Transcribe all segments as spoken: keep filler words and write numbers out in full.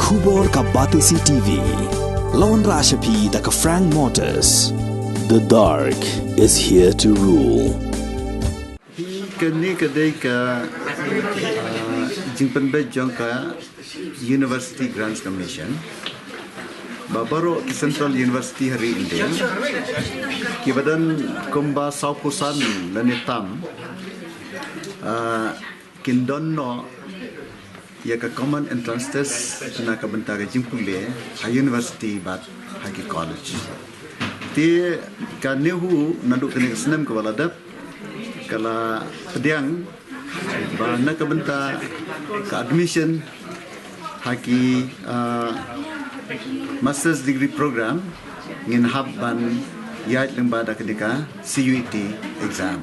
Khubor ka Batesi T V. Lawan Rashapi da ka Frank Motors. The dark is here to rule. Kane ka dei ka, ah, jingpynbeit jong ka University Grants Commission. Ba baroh ki Central University ha ri India ki ba don kumba sawphew san lane tam, ah, kin don noh ïa ka common entrance test na ka bynta ka jingpule ha university bad ha ki college. Te ka NEHU naduh kane ka snem kaba la dep ka la pdiang ba na ka bynta ka admission ha ki, ah, master's degree program ngin hap ban ïaid lyngba da kane ka C U E T exam.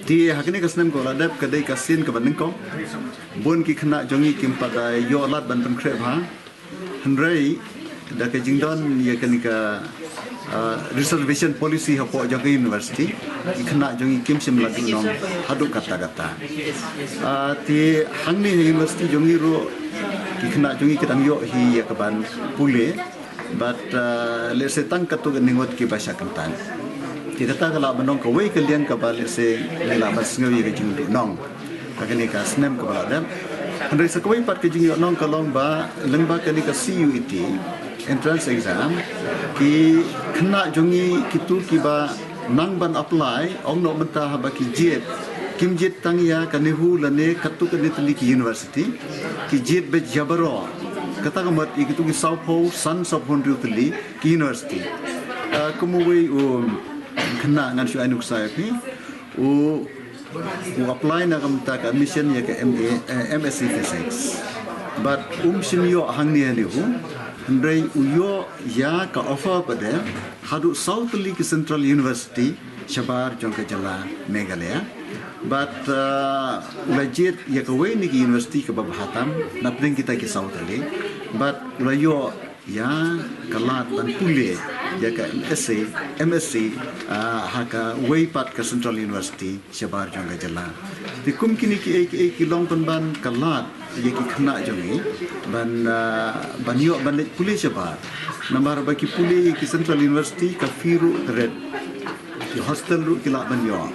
Te ha kane ka snem kaba la dep ka dei ka sien kaba nyngkong. Bun ki khynnah jong ngi kim pat da ïoh lad ban pynkhreh bha. Hynrei da ka jingdon ïa kane ka, ah, reservation policy hapoh jong ka university, ki khynnah jong ngi kim shym la duhnong haduh katta katta. Ah, te hangne ha university jong ngi ruh ki khynnah jong ngi ki dang ïoh hi ïa ka ban pule. Bad, ah, lehse tang katto katne ngut kiba shah kyntait. Te kata ka lah ban long kawei ka liang kaba lehse ngi lah ban sngew ïa ka jingduhnong ha kane ka snem kaba la dep. Hynrei sa kawei pat ka jingïohnong ka long ba lyngba kane ka C U E T entrance exam, ki khynnah jong ngi kito kiba nang ban apply, ong noh mynta haba ki jied, kim jied tang ïa ka NEHU lane katto katne tylli ki university, ki jied beit ïa baroh. Kata ka mut ïa kito ki sawphew san sawphew hynriew tylli ki university. Ah, kum uwei u khynnah ngan shu ai nuksa ïa phi, u, u apply na ka bynta ka admission ïa ka M A, eh, M S C Physics. Bad um shym ïoh hangne ha NEHU, hynrei u ïoh ïa ka offer pat de haduh saw tylli ki Central University shabar jong ka jylla Meghalaya. Bad, ah, u la jied ïa kawei na ki university kaba bha tam na pdeng kita ki saw tylli. Bad u la ïoh ïa ka lad ban pule ïa ka M S C, M S C, ah, ha kawei pat ka Central University shabar jong ka jylla. Te kum kine kiei kiei ki long pynban ka lad ïa ki khynnah jong ngi ban, ah, ban ïoh ban leit pule shabar. Namar ba ki pule ïa ki Central University ka fee ruh ka rit. Ki hostel ruh ki lah ban ïoh.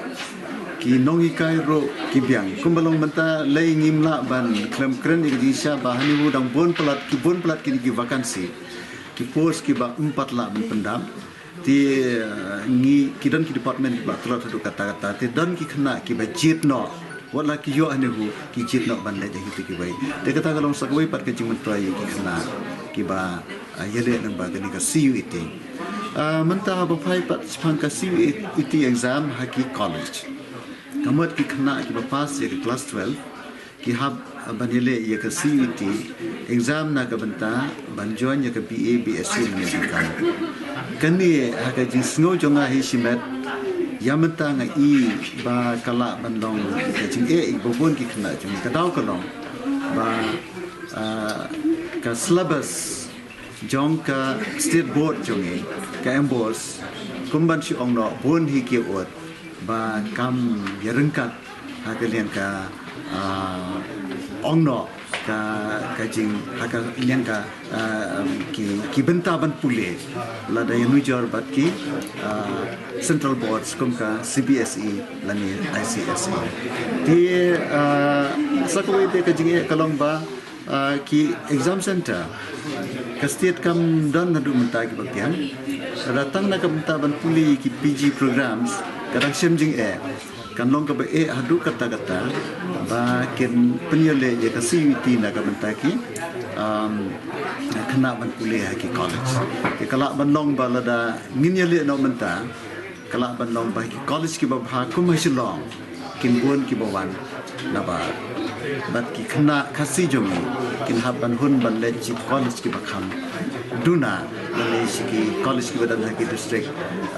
Ki nonghikai ruh ki biang. Kumba long mynta lei ngim lah ban khlem kren ïa ka jingshisha ba ha NEHU dang bun palat, ki bun palat kine ki vacancy, ki post kiba ym pat lah ban pyndap. Te, eh, ngi, ki don ki department kiba tlot haduh katta katta. Te don ki khynnah kiba jied noh. Wat la ki ïoh ha NEHU ki jied noh ban leit ha kito kiwei. Te kata ka long sa kawei pat ka jingmyntoi ïa ki khynnah kiba, ah, ïaleh lyngba kane ka C U E T. Ah, mynta haba phai pat shaphang ka C U E T exam ha ki college, ka mut ki khynnah kiba pass ïa ka class twelve ki hap, ah, ban ïaleh ïa ka C U E T exam na ka bynta ban join ïa ka B A, B S C lane B Com. Kane ha ka jingsngew jong nga hi shimet, ïa mynta nga i ba ka lah ban long ka jingeh ïa ba bun ki khynnah jong ngi. Ka daw ka long ba, ah, ka syllabus jong ka state board jong ngi, ka MBOSE, kum ban shu ong noh, bun hi ki ut ba kam ïaryngkat ha ka liang ka, ah, ong noh ka, ka jing, ha ka liang ka, ah, ki, ki bynta ban pule lada ïanujor bad ki, ah, central boards kum ka C B S E lane I C S E. Te, ah, sa kawei de ka jingeh ka long ba, ah, ki exam center ka state kam don haduh mynta kiba biang. Lada tang na ka bynta ban pule ki P G programs ka dang shem jingeh. Kan long kaba eh haduh katta katta ba kin pynïaleh ïa ka C U E T na ka bynta ki, um, khynnah ban pule ha ki college. Te ka lah ban long ba lada ngin ïaleh noh mynta, ka lah ban long ba ki college kiba bha kum ha Shillong kin bun kiba wan nabar. Bad ki khynnah Khasi jong ngi kin hap ban hun ban leit sha ki college kiba kham duna, lane sha ki college kiba don ha ki district,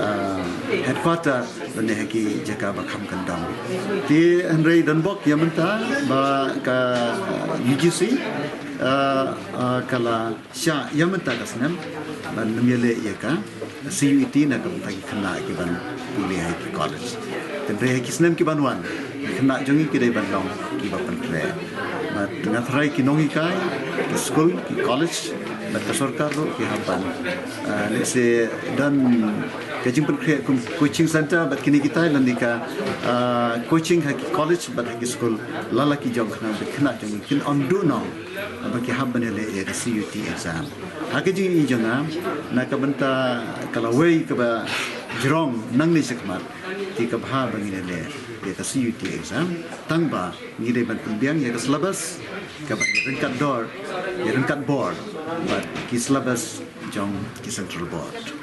ah, headquarter, lane ha ki jaka ba kham kyndong. Te hynrei don bok ïa mynta ba ka U G C, ah, ah, ka la shah ïa mynta ka snem ban nym ïaleh ïa ka C U E T na ka bynta ki khynnah kiban pule ha ki college. Te hynrei ha ki snem kiban wan, ki khynnah jong ngi ki dei ban long kiba pynkhreh. Nga tharai ki nonghikai, ki skul, ki college bad ka sorkar ruh ki hap ban, lehse don ka jingpynkhreh kum coaching centre bad kine kitai lane ka coaching ha ki college bad ha ki skul, lada ki jong khynnah bad khynnah jong ngi kin ym duh noh ba ki hap ban ïaleh ïa ka C U T exam. Ha ka jingïohi jong nga, na ka bynta ka lawei kaba jrong nangne shakhmat, te ka bha ba ngin ïaleh ïa ka C U T exam, tang ba ngi dei ban pynbiang ïa ka syllabus kaba ïaryngkat dor, ïaryngkat bor bad ki syllabus jong ki central board.